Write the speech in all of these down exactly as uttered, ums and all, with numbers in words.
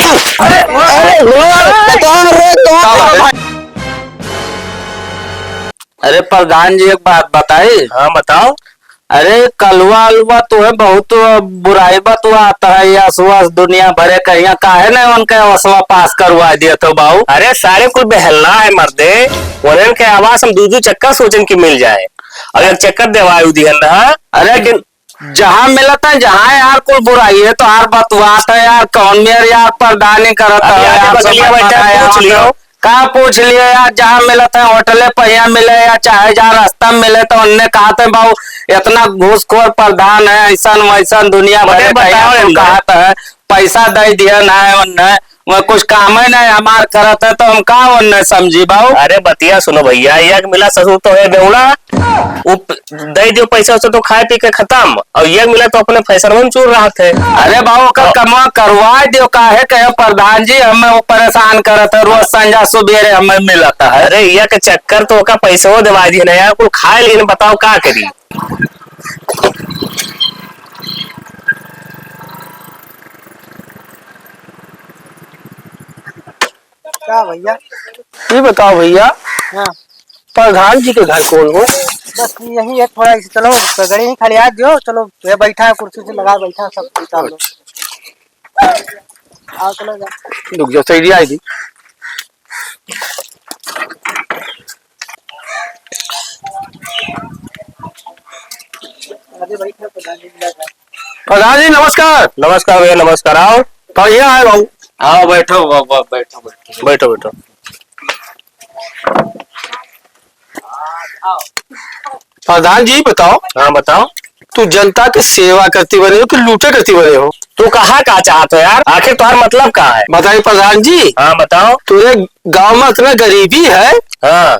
अरे, अरे, अरे, बता रे, तो अरे प्रधान जी, एक बात बताई। हाँ, बताओ। अरे कलुआ अलुआ, तुहे बहुत बुराई बतुआत है, यस वस दुनिया भरे कहिया, काहे नहीं उनके यसवा पास करवा दिया तो बाऊ? अरे सारे कुल बेहला है मर्दे, उन्हन के आवास हम दू दू चक्कर सोचन की मिल जाए, और एक चक्कर देवाई दिहन रहा। अरे लेकिन जहाँ मिलत है, जहाँ यार कुल बुराई है, तो यार बतुआत है यार, कौन मेर यार प्रधानी करत अभी है आके यार, बगलिया सब बैठा है, बताया पूछ यार, लियो। का पूछ लियो यार, जहाँ मिलत है होटले पहिया मिले या चाहे जहाँ रास्ता में मिले, तो उनने कहा थे बाबू, इतना घूसखोर प्रधान है, ऐसन वैसन दुनिया भर मने के बताओ कहिया कुल अंदर। कहा थे, पैसा दे दिया ना है उनने, वो कुछ काम ही नहीं हमार करत है, तो हम का उनने समझी बाबू? अरे बतिया सुनो भैया, एक मिला ससुर तो है बेवड़ा, उ प-, दे दियो पैसा उसे तो खाए पी के खत्म, और एक मिला तो अपने फैशन में चूर रहा थे। अरे बाबू, ओकर और कमवा करवा दियो, काहे के प्रधान जी हमें वो परेशान करत है, रोज संझा सुबेरे हमें मिलत है। अरे एक चक्कर तो ओका पैसो देवा दिए ना यार, कुल खाए लेकिन बताओ का करी? का भैया? ये बताओ भैया, हाँ। प्रधान जी के घर कौन हो? बस यही है, थोड़ा इसे चलो, गड़ी ही खाली आ दियो, चलो, ये बैठा है, कुर्सी से लगा बैठा, सब बैठा लो। अच्छा। आओ, चलो, जाओ। रुक जाओ, सही आएगी। प्रधान जी, नमस्कार। नमस्कार भैया, नमस्कार। आओ। बढ़िया है बाबू। आओ, बैठो, ब-, ब-, बैठो, बैठो। बैठो, बैठो। प्रधान जी, बताओ। हाँ, बताओ। तू जनता के सेवा करती बने हो कि लूटे करती बने हो? तू कहा का चाहत हो यार? आखिर तुम्हारा मतलब का है? बताइए प्रधान जी। हाँ, बताओ। तोरे गांव में इतना गरीबी है हाँ।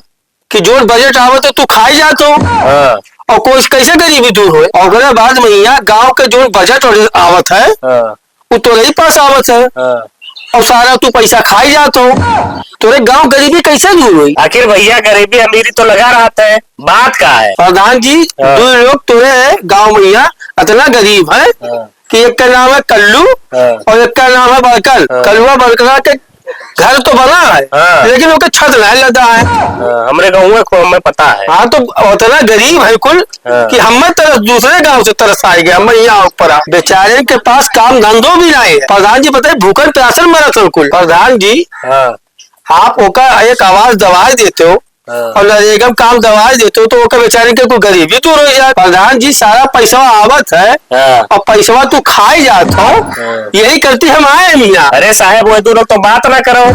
कि जोन बजट आवत है, तू खाई जात हो। हाँ। और कोई कैसे गरीबी दूर होए? और ओकरे बाद में यहाँ गांव के जोन बजट और आवत है, हाँ। वो तोरे ही पास आवत है। हाँ। और सारा तू पैसा खाई जात हो। तोरे गांव गरीबी कैसे दूर होई? आखिर भैया, गरीबी अमीरी तो लगा रहत है, बात का है? प्रधान जी, हाँ। दो लोग तोरे गांव में यहाँ इतना गरीब है हाँ। कि एक का नाम है कल्लू हाँ। और एक का नाम है बड़कन। हाँ। कलुआ बड़कना के घर तो बना है, हाँ। लेकिन ओके छत नहीं लदा है। हाँ, हमरे गाँव में को-, हमें पता है। हाँ, तो उतना गरीब है कुल हाँ। कि हमें तरस, दूसरे गाँव से तरस आएगा, हमें यहाँ ऊपर आ। बेचारे के पास काम धंधो भी नहीं है। प्रधान जी बताए, भूखन प्यासन मरत हो कुल। प्रधान जी, हाँ। आप ओका एक आवास दवाई देते हो, हाँ। और नरेगा में काम दवाई देते हो, तो ओकर बेचारे के कोई गरीबी दूर हो जाए। प्रधान जी, सारा पैसा आवत है हाँ। और पैसा तू खाए जात हो, हाँ। यही करती हम आए हैं यहाँ। अरे साहेब, वो दोनों तो बात ना करो,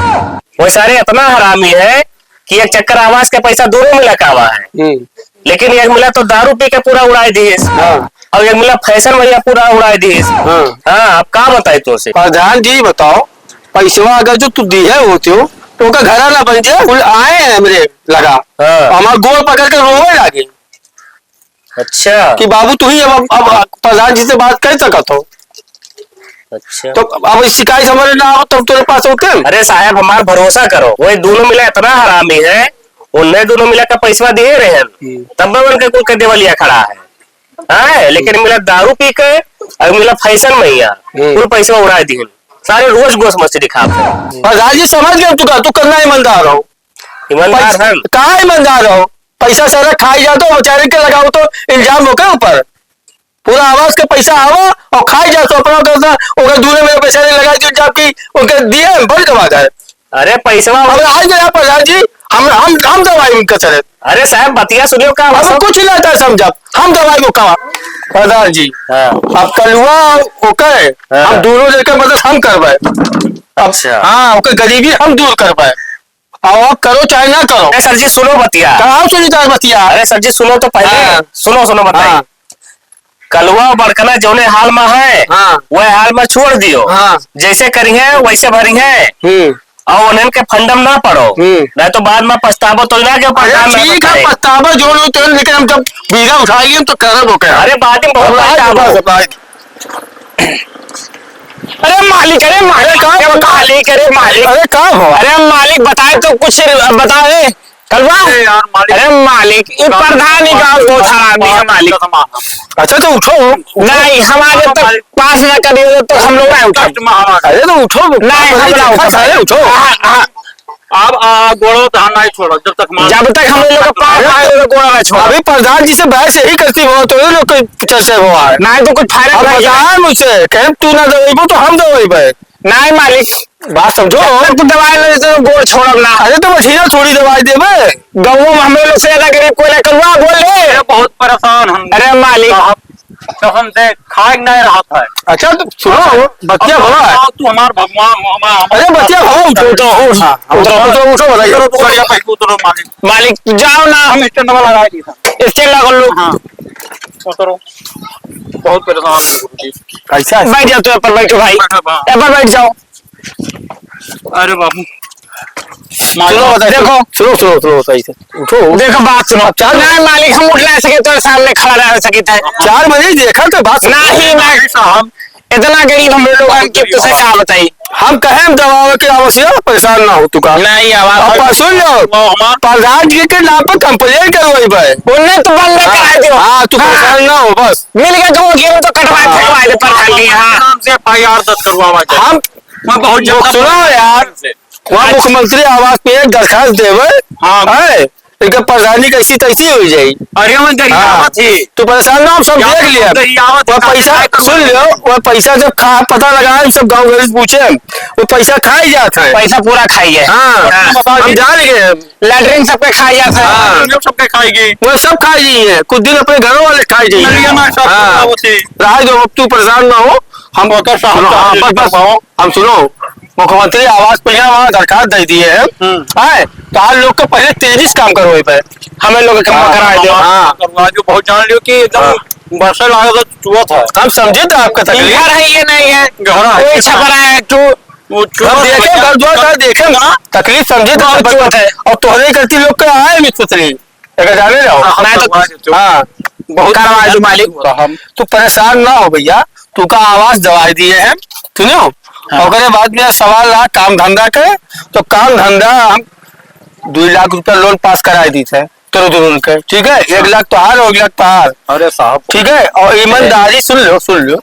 वो सारे इतना हरामी है कि एक चक्कर आवास के पैसा दोनों मिला कावा है, हम्म। लेकिन एक मिला तो दारू पी के पूरा उड़ाई दिहिस, हाँ। और एक मिला फैशन भैया पूरा उड़ाई दिहिस। हाँ। हाँ, अब का बताई तो से? प्रधान जी बताओ, पैसवा अगर जो तू दिहे होते हो, तो ओकर घरा ना बन जाए। कुल आए हैं हमरे लगा। हाँ। हमार गोड़ पकड़ के रोवे लागे। अच्छा। कि बाबू तू ही अब, अब, अब प्रधान जी से बात कर सकत हो। अच्छा। तो अब शिकायत हमारे ना हो, तब तोरे पास होते हैं। अरे साहब, हमार भरोसा करो, वो दोनों मिला इतना हरामी है, उन्हें दोनों मिला का पैसवा दिए रहे हैं, हम्म। तब उनके कुल के देवलिया खड़ा है। हाँ, लेकिन मिला दारू पी के और मिला फैशन में ही यार, हम्म। कुल पैसा उड़ा दिहन। सारे रोज गोस मस्ती दिखाते हैं। प्रधान जी समझ गए, तू का, तू कितना ईमानदार हो। ईमानदार पैस-, हम। कहाँ ईमानदार हो? पैसा सारा खाई जात हो, बेचारे के लगाओ तो इल्जाम ओके ऊपर। पूरा आवास के पैसा आवा और खाई जात हो, अपना करता, ओकर दूरे में पैसा नहीं लगा दियो, जबकि ओके दिए हम बंद करवा जाए। अरे पैसवा अब आज गया प्रधान जी, हम, हम, हम दवाई उनका तरह। अरे साहब, बतिया सुनियो का, हम सब कुछ ना था समझा, हम दवाई वो का प्रधान जी। हाँ। अब कलुआ ओकर, हाँ। हम दोनों लेकर मदद हम करबे। अब अच्छा। हाँ, ओकर गरीबी हम दूर करबे। अब आप करो चाहे ना करो। अरे सर जी, सुनो बतिया। कहाँ सुनी तार बतिया? अरे सर जी, सुनो तो पहले। हाँ। सुनो, सुनो, बताइए। हाँ। कलुआ और बड़कना जौने हाल में है, हाँ। वह हाल में छोड़ दियो। हाँ। जैसे करी है, वैसे भरी है। हम्म। और उन्हन के फंडम ना पड़ो। हम्म। नहीं तो बाद में पछताबो तो ना के अरे प्रधान में ठीक है, बताए। पछताबो जो लो तो, लेकिन हम जब बीघा उठा लिए तो करब हो क्या? अरे बाद में बहुत अब आज पछताबो। बस, अब आज। अरे मालिक, अरे मालिक, अरे का अरे हो? मालिक, अरे मालिक। अरे का हो? अरे मालिक बताए तो कुछ बताए। कलवा? अरे यार मालिक। अरे मालिक, ये प्रधान ही गाँव बहुत हरामी है मालिक। अच्छा तो उठो। नहीं, हम आगे तक पास ना करिए तो हम लोग ना उठे। अरे तो उठो। नहीं, हम ना उठे। सारे उठो। हाँ, हाँ। अब, आ, गोड़ो तो हम नहीं छोड़ो, जब तक मान जब तक हम लोग का पास आए, तो गोड़ा ना छोड़ो। अभी प्रधान जी से बहस यही करती हो, तो ये लोग के चर्चा हो है। नहीं तो कुछ फायदा अब नहीं है। बताए मुझसे, कहें तू ना दवाइबो तो हम दवाइबे। नहीं मालिक, बात समझो। जब तक तू दवाई ना दे, तो गोड़ छोड़ब ना। अरे तो मशीना थोड़ी दवाई देबे। गाँव में हम लोग से ज्यादा गरीब कोई ना, कलवा बोल ले। अरे बहुत परेशान हम। अरे मालिक। साहब, कसम से खाए के नहीं रहत है। अच्छा, तो सुनो, बतिया अब भवा। बताओ, तू हमार भगवान हो, हमार, हमार अरे, बतिया भवा, उठो, उठो, उठो। हाँ, उतरो, उतरो, उठो, बताइए। उतरो, उतरो, उतरो, उतरो, मालिक। मालिक, जाओ ना। हम stand वाला लगा दी था। Stand लगा लो। हाँ। उतरो। बहुत परेशान है गुरुजी। कैसा है? बैठ जाओ, तो ऊपर बैठो भाई। बैठो, हाँ। ऊपर बैठ जाओ। अरे बाबू। सुनो, बताइए। देखो। सुनो, सुनो, सुनो, सही से। उठो। देखो, बात सुनो। अब चार नहीं, मालिक, हम उठ ना सके, तो सामने खड़ा रह सके थे। चार बजे देखा तो बात सुनो। नहीं, नहीं, साहब। इतना गरीब हम लोग हैं कि तुझे क्या बताई। हम कहे हम दबावे के आवश्यक, परेशान ना हो तू का। नहीं, आवाज अब सुन लो, हमार प्रधान जी के नाम पर complain करवाई भाई। उन्हें तो बंद हाँ, करा दो। हाँ, तू हाँ। परेशान ना हो बस। मिल गए तो वकील तो कटवा हाँ। फेंकवा दे प्रधान जी, हाँ। नाम से F I R दर्ज करवावा जाए। हम मैं बहुत ज्यादा सुनो यार, वहाँ मुख्यमंत्री आवास पे एक दरखास्त देवे, हाँ। है, इनका प्रधानी कैसी तैसी हो जाई। अरे, वो दरियावत हाँ। है। तू परेशान ना, हम सब क्या देख लिया। दरियावत वो है? पैसा, सुन लियो, वो पैसा जब खा, पता लगा, हम सब गाँव गरीब पूछे, वो पैसा खा ही जात है। पैसा पूरा खाई है। हाँ, हाँ। हम जान गए। Latrine सबके खा जात है। हाँ। हम लोग सबके खाएगी। वो सब खा गई है, कुछ दिन अपने घरों वाले खा गई है। नरिया में सब हाँ। खावत है। रहा दो, अब तू परेशान ना हो, हम ओकर साहब सुनो, हाँ, साहब बस, बस, करवाओ। हम सुनो, मुख्यमंत्री आवास पे यहाँ वहाँ दरखास्त दे दिए हैं, हम्म। हैं? तो आप लोग को पहले तेजी से काम करो वही पे, हमें लोग के काम हाँ, कराए दो। हाँ, हाँ। करवा दो, बहुत जान लियो कि एकदम हाँ। बरसे लागत है, चुआ था। हम समझे तो आपका तकलीफ। घर है, ये नहीं है, घर है, कोई घर है। छपरा है, तू वो चुआ हम देखे, था। घर दुआर था, देखे ना, तकलीफ समझे तो बहुत आपका चुआ था। और तोहरे गलती लोग के आए भी सोच रही। एकर जाने रहो। हाँ, हम नहीं तो करवा देते हो। हाँ। बहुत करवा दो मालिक। तो हम तू परेशान ना हो भैया, तू का आवास दवाई दिए हैं, सुनो? हाँ। ओकरे बाद में सवाल रहा काम धंधा के, तो काम धंधा हम दो लाख रुपया loan pass कराए दी थे, तोरे दोनों के, ठीक है? एक लाख तोहार और एक लाख तोहार। अरे साहब। ठीक है? और ईमानदारी, सुन लो, सुन लो,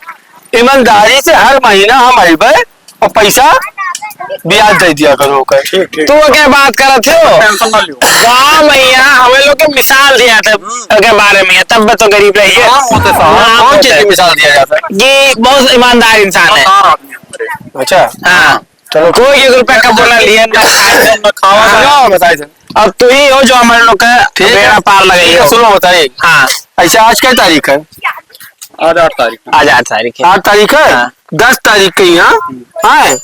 ईमानदारी से हर महीना हम अइबे, और पैसा ब्याज दे दिया करो ओकर। ठीक, ठीक। तू ओके बात करत हो? Tension ना लियो। गाँव में यहाँ हमें लोग के मिसाल दिया था हम्म। ओके बारे में, तब भी तो गरीब रहिए। हाँ, वो तो साहब, हाँ, कौन वो चीज़ तो की मिसाल दिया जाता है? कि बहुत ईमानदार इंसान है। हाँ, आदमी है। अच्छा। हाँ। चलो। कोई एक रुपया कम ना लिए, ना खाए। ना खावा, हाँ। ना बताए थे। अब तू ही हो जो हमारे लोग का ठीक है। बेड़ा पार लगे ठीक है, हो। सुनो बताइए। हाँ। ऐसे आज क्या तारीख है? आज आठ तारीख है। आज आठ तारीख है। आठ तारीख है? हाँ। दस तारीख के यहाँ, हाँ,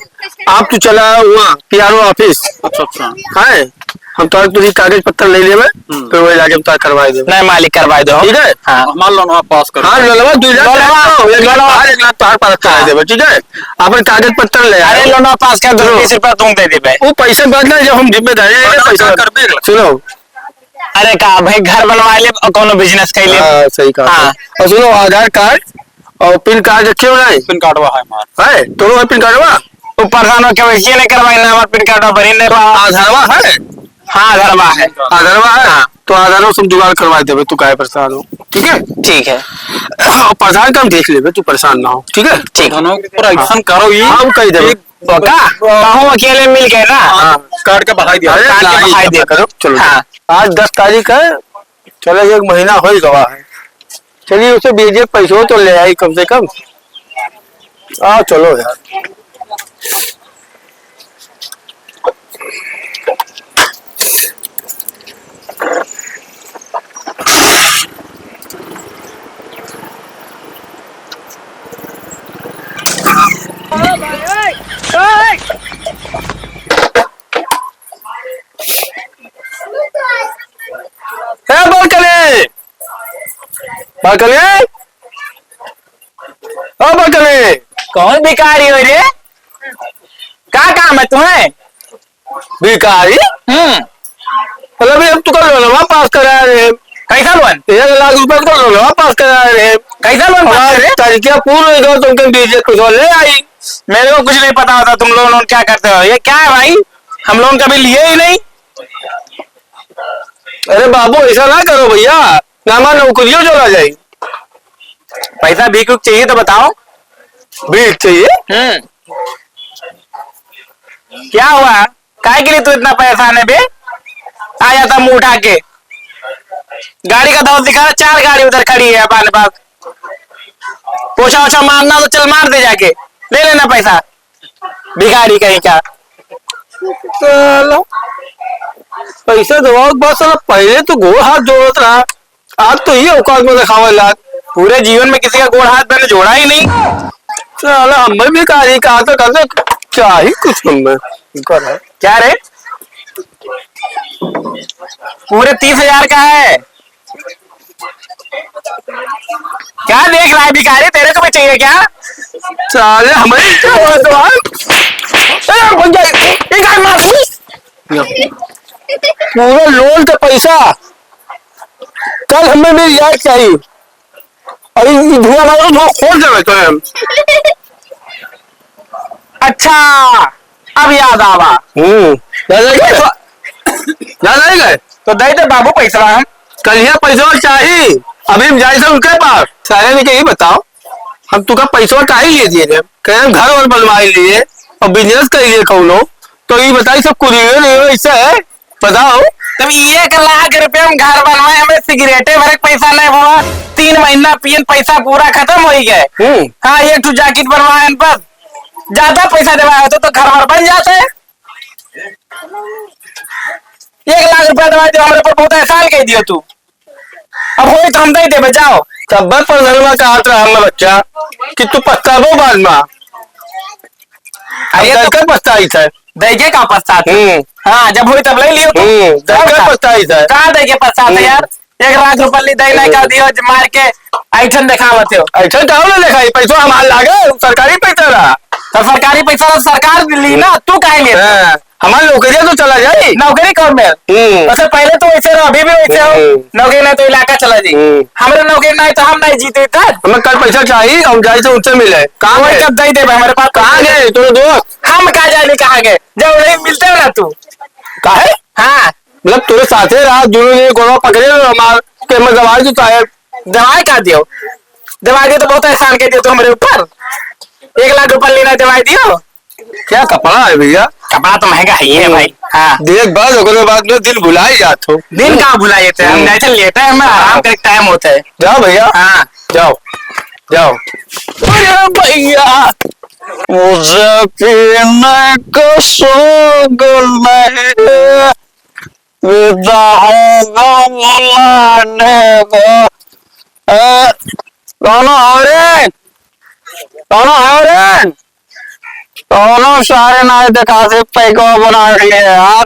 आप तो चला हुआ P R O office। अच्छा, अच्छा। हाँ, हम तो तुझे कागज पत्तर ले लेवे, हम्म। फिर वही लाके हम तो करवाए देवे। नहीं, मालिक, करवाए दो। ठीक है? हाँ। हमार लोनवा पास कर हाँ, दो। लोनवा दो लाख लोनवा, तो, एक लाख लोनवा। बाहर, एक लाख बाहर पास करा हाँ। देवे, ठीक है? अपन कागज पत्तर ले अरे, आओ। लोनवा पास कर दो, सुनो। बीस रुपया तुम दे देबे। वो पैसे बाद ना, जब हम जिम्मेदारी लेंगे, लोनवा पैसे कर बाद। दे। सुनो। अरे का भाई, घर बनवा ले और कोनो business कर ले। हाँ, सही कहा। हाँ। और सुनो, आधार कार्ड और PIN कार्ड रखे हो नहीं? PIN कार्डवा है हमार। है? तोरो है PIN कार्डवा? वो प्रधान हो, KYC नहीं करवाए ना, हमार PIN कार्डवा बनी नहीं बा। आधारवा है? हाँ, आधारवा है। आधारवा है? हाँ। तो आधारवा सब जुगाड़ करवा देबे, तू काहे परेशान हो? ठीक है? ठीक है। और प्रधान का हम देख लेबे, तू परेशान ना हो, ठीक है? ठीक। प्रधानों के ऊपर action करो ये। हम कह देबे। एक पक्का? कहूँ अकेले मिल गए ना? हाँ। काट के बहाई दिया। अरे काट के नहीं, बहाई सब दे। करो, चलो। हाँ। आज दस तारीख है, चलो एक महीना हो ही गवा है। चलिए उसे भेजिए, पैसों तो ले आई कम से कम। आ, चलो यार। ए, बालकनी! बालकनी! ओ बालकनी! कौन भिखारी हो रे? का काम है तुम्हें? भिखारी? हम्म। मतलब, ये तू का लोनवा पास करा रहे। कैसा लोन? एक लाख रुपया का लोनवा पास करा रहे। कैसा लोन पास करे? तारीखिया पूर्ण हो गया, तुमके बीस एक पैसा ले आई। मेरे को कुछ नहीं पता होता, तुम लोन, लोन क्या करते हो? ये क्या है भाई? हम लोन कभी लिए ही नहीं। अरे बाबू, ऐसा ना करो भैया, ना हमार नौकरियो चला जाई। पैसा भीख उख चाहिए तो बताओ। भीख चाहिए? हम्म। क्या हुआ? काहे के लिए तू इतना परेशान है बे? आ जाता मुंह उठा के। गाड़ी का दौर दिखा, चार गाड़ी उधर खड़ी है अपने पास। पोछा ओछा मारना तो चल मार दे जाके, ले लेना पैसा। भिखारी कहीं का। साला, पैसा दबाओ के बाद साला पहले तो गोड़ हाथ जोड़त रहा, आज तो ये औकात में दिखावे लाग। पूरे जीवन में किसी का गोड़ हाथ मैंने जोड़ा ही नहीं। साला, हम भी भिखारी कहा तो करते, क्या ही कुछ हम में कर है। क्या रे? पूरे तीस हजार का है। क्या देख रहा है भिखारी, तेरे को भी चाहिए क्या? साले, हमें क्या हुआ तो भाई? ए, बन जाए, एक आध मार। पूरा लोन का पैसा कल हमें मिल जाए चाहिए। अरे, ये धुआं मारो, धुआं खोल देवे तो हम। अच्छा, अब याद आवा। हम्म। याद आई गए? याद आई गए? तो दे दे बाबू पैसा हम। कल ये पैसा चाही, अभी हम जाए से उनके पास। सारे ने कही, बताओ, हम तुका पैसा काहे लिए दिए थे? कहे, हम घर और बनवाए लिए और बिजनेस कर लिए कौनो, तो ये बताई, सब कुरियर नहीं हो, ऐसा है? बताओ। तब एक लाख रुपया में घर बनवाए, हमें सिगरेटे भरे के पैसा नहीं हुआ। तीन महीना पियन, पैसा पूरा खत्म हो ही गए। हम्म। हाँ, एक ठो जैकेट बनवाए बस, ज्यादा पैसा देवाए होते तो घर भर बन जाते। एक लाख रुपया देवाए दियो, हमरे पर बहुत एहसान कह दियो तू। अब होई तो हम दे देबे, जाओ। तब पर धनवा कहत रहा हमर बच्चा कि तू पछताबो बाद में। अरे अब तो दइके पछताइत है। दइके का पछतात है? हम्म। हाँ, जब होई तब ले लियो तो। हम्म, दइके का? पछताइत है। कहाँ दइके पछतात है हम्म। यार? एक लाख रुपया ली दे नहीं का हम्म। दियो, जो मार के ऐठन देखावत हो। ऐठन का होला देखाई? पैसा हमार लागे, सरकारी पैसा रहा। तो सरकारी पैसा तो सरकार ली ना, तू काहे लेत हो? हाँ। हमार नौकरिया तो चला जाई। नौकरी कौन में? हम्म। अच्छा, पहले तो वैसे रहो, अभी भी वैसे हो। हम्म। नौकरी नहीं तो इलाका चला जाई। हम्म। हमरे नौकरी नहीं तो हम नहीं जीते तक। हमें कल पैसा चाहिए, हम जाए तो उनसे मिले। कहाँ कोई गए? जब दे देबे, हमारे पास कहाँ गए तोरे दोस्त? हम कहाँ जाने, कहाँ गए? जब नहीं मिलते हो ना तू। काहे? हाँ। मतलब तोरे साथे रहा, दोनों ने गोड़वा पकड़े रहो हमार, के मैं दवाई तो चाहे। दवाई का दियो? दवाई दियो तो बहुत एहसान के दियो तो हमरे ऊपर। एक लाख रुपया लेना दवाई दियो। क्या कपड़ा है भैया? कपड़ा तो महंगा है ये हम्म। भाई। हाँ। देख बस, ओकरे बाद में दिन भुला ही जात हो। दिन का भुला जाते हैं? हम हम्म। जाते लेटे हैं, हमें आराम हाँ। का एक टाइम होता है। जाओ भैया। हाँ। जाओ, जाओ। अरे भैया, मुझे पीने का शौक नहीं, विदा होगा बुलाने को। ए, कौनो हो रे? कौनो हो रे? कौनो सारे नाय देखा से पैकवा बना के लिए यार।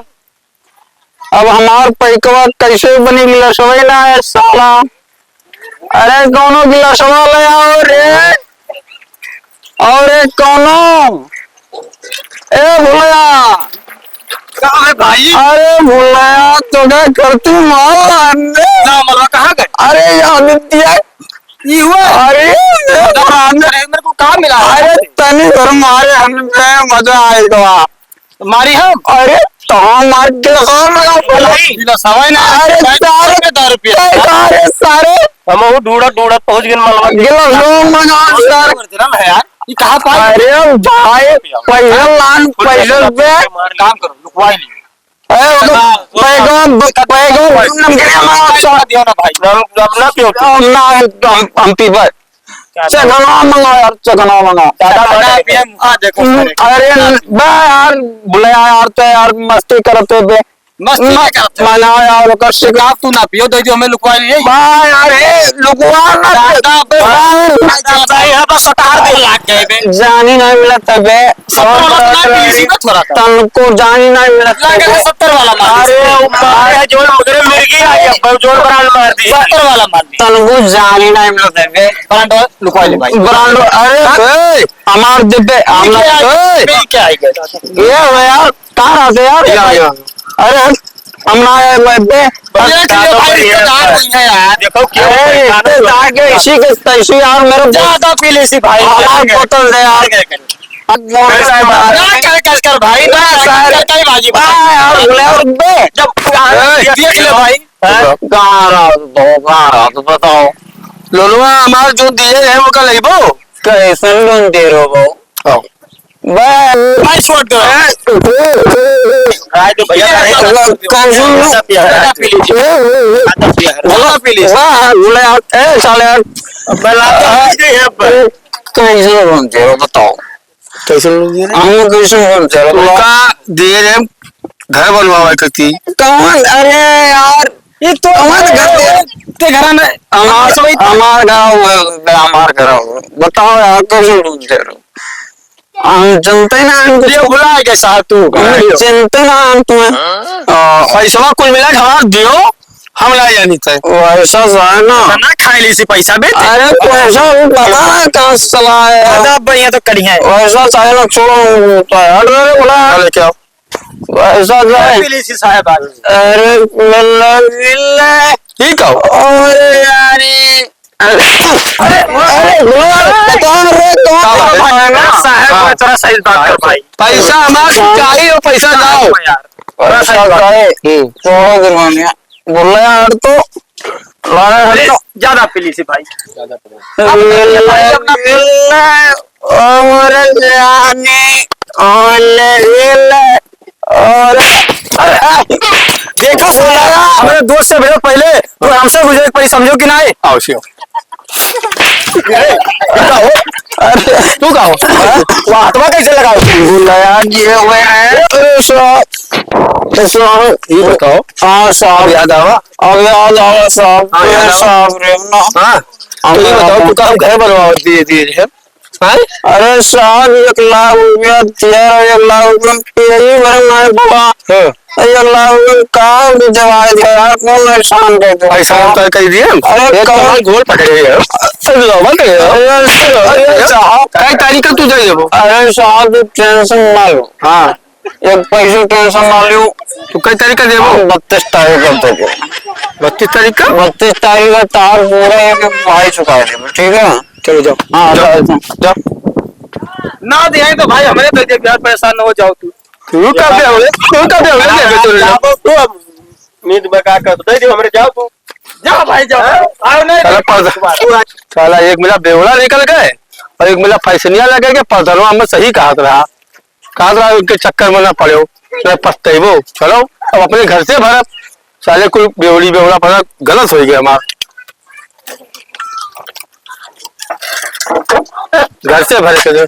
अब हमार पैकवा कैसे बनी, गिलसवे ना है साला। अरे कौनो गिलसवा ले आओ रे। अरे कौनो, ए भुलया। का है भाई? अरे भुलया, तो क्या करती मार अंदर? ना मलवा कहाँ गए? अरे ये आदित्य। ये हुआ? अरे, अरे, मेरे को कहाँ मिला? अरे तनी भर मारे हमके, मजा आएगा। मारी हम? अरे, तो हम मार के हम लगा बोला। नहीं, बिना सवाई ना। अरे, सारे के दस रुपया। अरे, सारे। हम वो ढूंढत, ढूंढत पहुंच गए मलबा। गिलास लो मंगा, सर। जन्म है यार। ये कहाँ पाए? अरे, भाई, पहले लान, पहले पे। काम करो, लुकवाई नहीं। अरे, वो तो पैगो, पैगो, नमकीन मंगा, सर। दियो ना भाई। हम, हम ना पियो। हम ना, हम, हम पीबे। चखना मंगाओ यार, चखना मंगाओ। दादा, चखना पिए, मुँह देखो हम्म, सारे। अरे, बे यार, भुलया यार, तो यार, मस्ती करते बे। मस्ती म-, नहीं करते। मना यार, ओकर शिकार तू ना पियो, दे दियो, हमें लुकवा लिए। बा यार, हे, लुकवा ना दादा, बे। बा, दादा, यहाँ पर सटार दे लाग गए बे। जानी नहीं मिलत बे। सत्तर वाला ना, बीस ही का थोड़ा था। तनको जानी नहीं मिलत लगे बे। है सत्तर वाला माल। अरे, ऊपर है जोन, मगर मिर्गी आई है, जोन ब्रांड मार दी। सत्तर वाला माल। तनको जानी नहीं मिलत है बे। ब्रांड लुकवा ले भाई। ब्रांड, अरे, हाँ? ए, हमार दे बे, ये हमार, क्या है? ए। ये क्या है? ये हो यार, कहाँ रहते यार? या, या। अरे, हम ना आए हुए बे। ये क्या है भाई? रिश्तेदार नहीं है यार। देखो, क्या अरे, होता है? रिश्तेदार के इसी के तैसी यार, मेरे ज्यादा पी ले इसी भाई। हमार बोतल दे यार। अब बोल रहा है बात। ना कर, कर, कर भाई, ना ना कर, कर, कर भाई, बाजी, बाजी। यार, बोले, और बे। जब ए, देख ले भाई। हाँ? गारा दो, गारा तो बताओ। लोलवा हमार जो दिए है, ओका लेबो? कैसन लोन दे रहो बो? हाँ। बस। भाई, छोड़ दो। हाँ। भाई, तो भैया, ये भाई, कैसन लोन? ज्यादा पिया है। ज्यादा पी लीजिए। ज्यादा पिया है। ज्यादा पी लीजिए। वाह, बोले यार, ए, साले यार। अब मैं लाता हूँ, हाँ। नहीं है पर। कैसन लोन दे रहो, बताओ। कैसे लोग दिए रे? हम कैसे लोग चलो? उनका दिए रे, घर बनवावे खातिर। कौन? अरे यार, ये तो हमारे घर दे। ते घर में हमार, हमार गाँव है, हमार घर है। बताओ यार, कैसे लोग दे रहे हो? हम चिनते ना हम ये कुछ। भुला गए साहब तू। हम चिनते ना हम तुम्हें। हाँ। पैसवा कुल मिला के हमार दियो। हम ना जानी थे। वैसा जो है ना। तो ना खाई ली सी पैसा बे। अरे पैसा भी पता है कहाँ से चला है। ज्यादा बढ़िया तो करी है। वैसा चाहे ना छोड़ो, तो हट रहे बोला। चले क्या? वैसा जो है। पी ली सी साहब आज। अरे बिल्ला, बिल्ला। ठीक हो? अरे यारी। अरे, अरे, अरे, बोला, बता रे, कौन हाँ, है? साहब, हाँ। थोड़ा सही बात कर भाई। पैसा हमारा चाहिए और पैसा लाओ। यार। पैसा लाए। हम्म। छोड़ो गुरबानिया। बोले यार तो, लाए अरे, हटो। ज्यादा पी ली सी भाई। ज्यादा पी ली। अब ले, भाई, अपना ले, ले, और जाने, और ले, ले, और, अरे, देखो साला, हमारे दोस्त से मिलो पहले, तो हमसे गुजरे के पहले समझो कि नहीं? आओ, सियो। ए, तू का हो? अरे, तू का हो? हाँ? वो हाथवा कैसे लगा? बुलाया किए हुए हैं। अरे, साहब, तो साहब, ये बताओ। हाँ, साहब। अब याद आवा? अब याद आवा, साहब। हाँ, याद अरे, आवा। साहब रे, ना। हाँ, तो ये बताओ, तू का हम घर बनवा दिए, दिए हैं? हाँ? अरे, साहब, एक लाख रुपया दिया, एक लाख रुपया में पेट ही भर ना हुआ। हाँ। अरे, एक लाख रुपया का भी जवाब दिया यार, कौन एहसान कर दे? एहसान तो कर दिए हम। अरे, एक कौन? कमाल गोल पकड़े हैं। अरे, बाबा के। अरे, अरे, अरे, साहब। कई तारीख का तू दे देबो? अरे, साहब, तू tension ना लो। हाँ। एक पैसे tension ना लियो। तू कई तारीख का देबो? हम बत्तीस तारीख का देबो। बत्तीस तारीख का? बत्तीस तारीख का तार पूरा एक भाई चुका देबो, ठीक है? चलो जाओ। हाँ, जाओ। जाओ, जाओ। ना दे तो भाई हमरे तो दे यार, परेशान ना हो जाओ तू। तू का दे होले? तू का दे होले? दे दे तू। जाओ तू अब। नींद में का कर? दे दे हमरे, जाओ तू। जाओ भाई जाओ। हाँ? आओ नहीं। साला पर्दा-, साला एक मिला बेवड़ा निकल गए और एक मिला फैसनिया लगे के पर्दनवा में सही कहत रहा। कहत रहा, इनके चक्कर में ना पड़ो, ना पछतेबो। चलो, अब अपने घर से भरब। साले कुल बेवड़ी बेवड़ा भरा गलत होइ गया हमार। घर से भरे के दे।